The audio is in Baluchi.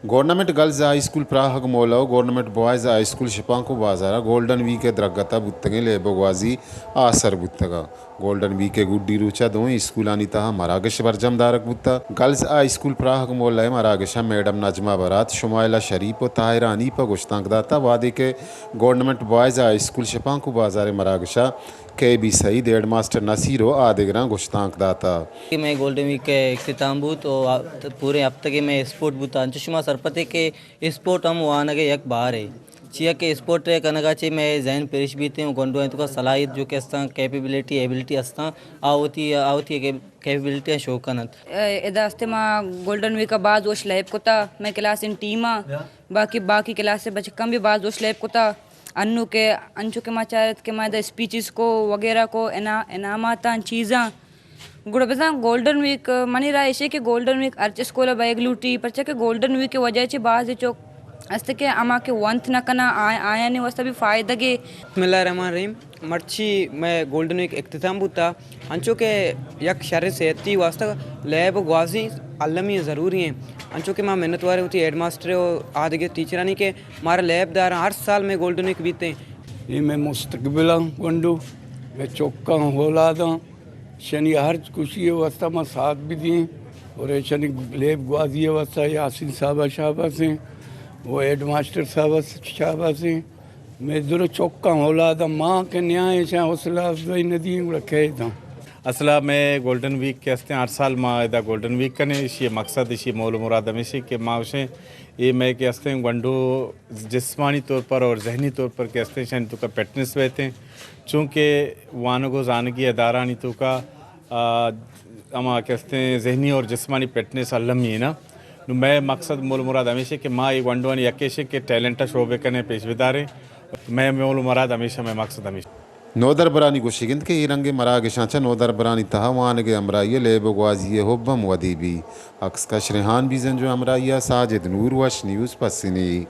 گورنمنٹ گرلز ہائی اسکول پراہگ مولا و گورنمنٹ بوائز ہائی اسکول شپانکو بازار ء گولڈن ویک ء درگت ء بوتگیں لیب و گوازی آسر بوتگ ء گولڈن ویک ء گڈی روچ ء دوئیں اسکولانی تہا مراگش برجم دارگ بوتگ۔ گرلز ہائی اسکول پراہگ مولا ء مراگش ء میڈم نجمہ برات، شمائلہ شریف و طاہرہ حنیف ء گشتانک داتگ، وہدے کہ گورنمنٹ بوائز ہائی اسکول شپانکو بازار ء مراگش ء کے بی سعید، ہیڈ ماسٹر نصیر و آدگراں گشتانک داتگ۔ کہ مئے گولڈن ویک ء اختتام بوت و پوریں ہپتگے مئے اسپورٹ بوت، انچو شما سرپدے کہ اسپورٹ ہم وانگ ء یک بہرے، چیا کہ اسپورٹ ء کنگ ء چہ مئے ذہن پریش بیت و گونڈوانی توکا صلاحیت جو کہ استاں، کیپیبلٹی، ایبلٹی استاں، آ وتی، آ وتی کیپیبلٹیاں شو کن انت۔ ادا است ما گولڈن ویک ء باز وش لیب کتا، مئے کلاسیں ٹیم ء، باقی، باقی کلاس ء بچکاں بھی باز وش لیب کتا۔ انو کہ انچو کہ ما چارت کہ ما ادا اسپیچز کو وغیرہ کو، انا-، انعاماتاں چیزاں۔ گڑا بزاں گولڈن ویک، منی رائے ایشی کہ گولڈن ویک ہرچ اسکول ء بئیگ لوٹی، پرچا کہ گولڈن ویک ء وجہ چہ باز چک است کہ ہما کہ ونت نہ کناں، آ-، آیانی واسطہ بھی فائدگے۔ بسم اللہ الرحمن الرحیم۔ مرچی مئے گولڈن ویک اختتام بوتا، انچو کہ یک شر صحتی واسطہ لیب و گوازی المی ضروری ہیں۔ انچو کہ ما منتوار ہیں وتی ہیڈ ماسٹر و آدگہ ٹیچرانی کہ مارا لیب داراں، ہر سال مئے گولڈن ویک بیتے۔ اے مئے مستقبلاں گونڈو، مئے چکاں اولاداں، شنی ہر خوشی واسطہ ما ساتھ بھی دیں اور شنی لیب گوازی واسطہ یاسین صاحب شاباسیں، وہ ہیڈ ماسٹر صاحب شاباسیں۔ مئے درو چکاں اولاداں ما کہ نیاں ایشاں حوصلہ افزائی نہ دیں، گڑا کئے داں؟ اصلا مئے گولڈن ویک کہ ہستیں، ہر سال ما ادا گولڈن ویک کنیں، ایشی مقصد، ایشی مول و مراد ہمیشی کہ ما گوشیں، اے مئے کہ ہستیں گونڈو جسمانی طور پر اور ذہنی طور پر کہ ہستیں، شانی توکا فٹنس بیتیں، چونکہ وانگ و زانگی ادارانی توکا، آ، ہما کہ ہستیں ذہنی اور جسمانی فٹنس المی ہے نا۔ نو مئے مقصد، مول مراد ہمیشی کہ ما اے گونڈوانی یکیشیں کہ ٹیلنٹ شو بکنیں، پیش بداریں۔ مئے مول مراد ہمیشہ، مئے مقصد ہمیشہ۔ نودربرانی گوشگ انت کہ اے رنگیں مراگشاں چہ نودربرانی تہا وانگ ء ہمراہی ء لیب و گوازی ء حب ہم ودی بی۔ عکس کش ریحان بیزنجو ہمراہی ء ساجد نور، وش نیوز پسنی۔